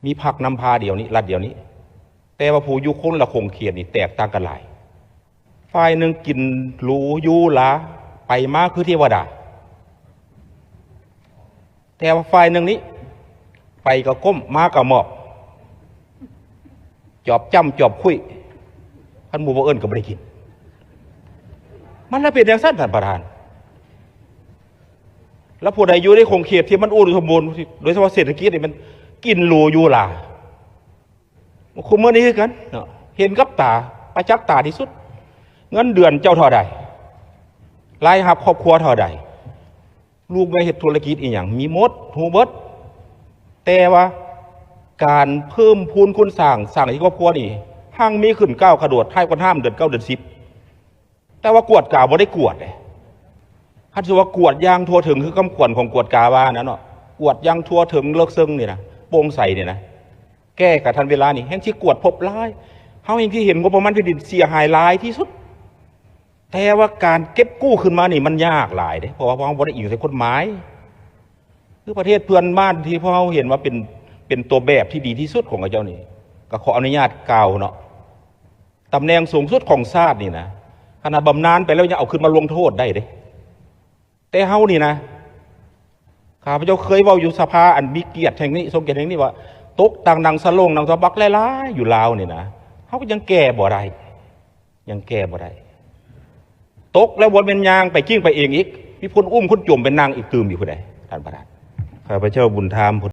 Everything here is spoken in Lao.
ມີພັກນຳພາດຽວນີ້ ລັດດຽວນີ້ ແຕ່ວ່າຜູ້ຢູ່ຄົນລະຂົງເຂດນີ້ແຕກຕ່າງກັນຫຼາຍ. ຝ່າຍໜຶ່ງກິນຫຼູຢູ່ຫຼາ ໄປມາຄືເທວະດາ, ແຕ່ວ່າຝ່າຍໜຶ່ງນີ້ ໄປກໍກົ້ມ ມາກໍໝອບ ຈອບຈ້ຳຈອບຄຸຍ ຄັນໝູ່ບໍ່ເອີ້ນກໍບໍ່ໄດ້ກິນ. ມັນລະເປັນຈັ່ງຊັ້ນທ່ານປະທານ. ແລ້ວຜູ້ໃດຢູ່ໃນຂົງເຂດທີ່ມັນອຸດົມສົມບູນ ໂດຍສະເພາະເສດຖະກິດນີ້ ມັນກິນຫຼູຢູ່ຫຼາ. ຄຸມື້ນີ້ຄືກັນເນາະ ເຫັນກັບຕາ ປະຈັກຕາທີ່ສຸດ ເງິນເດືອນເຈົ້າເທົ່າໃດ ລາຍຮັບຄອບຄົວເທົ່າໃດ ລູກເມຍເຮັດທຸລະກິດອີ່ຫຍັງ ມີໝົດ ຮູ້ເບິດ. ແຕ່ວ່າການເພີ່ມພູນຄູນສ້າງ ສ້າງໃຫ້ຄອບຄົວນີ້ຮັ່ງມີຂຶ້ນກ້າວກະໂດດ ທ້າຍກວ່າຫ້າມເດືອນ ເກົ້າເດືອນ ສິບ ແຕ່ວ່າກວດກາບໍ່ໄດ້ກວດເດ້. ຄັນຊິວ່າກວດຢ່າງທົ່ວເຖິງ ຄືຄຳຂວັນຂອງກວດກາວ່ານັ້ນເນາະ ກວດຢ່າງທົ່ວເຖິງເລິກເຊິ່ງນີ້ນະ ໂປ່ງໃສນີ້ນະ ແກ້ກະທັນເວລານີ້ ແຮ່ງຊິກວດພົບຫຼາຍ. ເຮົາແຮ່ງຊິເຫັນງົບປະມານແຜ່ນດິນເສຍຫາຍຫຼາຍທີ່ສຸດ. ແຕ່ວ່າການເກັບກູ້ຄືນມານີ້ມັນຍາກຫຼາຍເດ້ ເພາະວ່າເຮົາບໍ່ໄດ້ອີງໃສ່ກົດໝາຍ. ຄືປະເທດເພື່ອນບ້ານທີ່ພວກເຮົາເຫັນວ່າເປັນ ເປັນຕົວແບບທີ່ດີທີ່ສຸດຂອງເຂົາເຈົ້ານີ້ ກໍຂໍອະນຸຍາດກ່າວເນາະ ຕຳແໜ່ງສູງສຸດຂອງຊາດນີ້ນະ ຂະໜາດບຳນານໄປແລ້ວຍັງເອົາຂຶ້ນມາລົງໂທດໄດ້ເດ້. ແຕ່ເຮົານີ້ນະ ຂ້າພະເຈົ້າເຄີຍເວົ້າຢູ່ສະພາອັນມີກຽດແຫ່ງນີ້ ຊົງກຽດແຫ່ງນີ້ວ່າ ຕົກຕ່າງໜັງສະໂຫຼງໜັງສະບັກຫຼາຍໆຢູ່ລາວນີ້ນະ ເຮົາກໍຍັງແກ້ບໍ່ໄດ້ ຍັງແກ້ບໍ່ໄດ້. ຕົກແລ້ວບໍ່ແມ່ນຍ່າງໄປກິ້ງໄປເອງອີກ ມີຄົນອຸ້ມຄົນຈົມໄປນັ່ງອີກຕື່ມຢູ່ພຸ້ນໃດ໋ ທ່ານປະທານ. ຂ້າພະເຈົ້າບຸນທາມ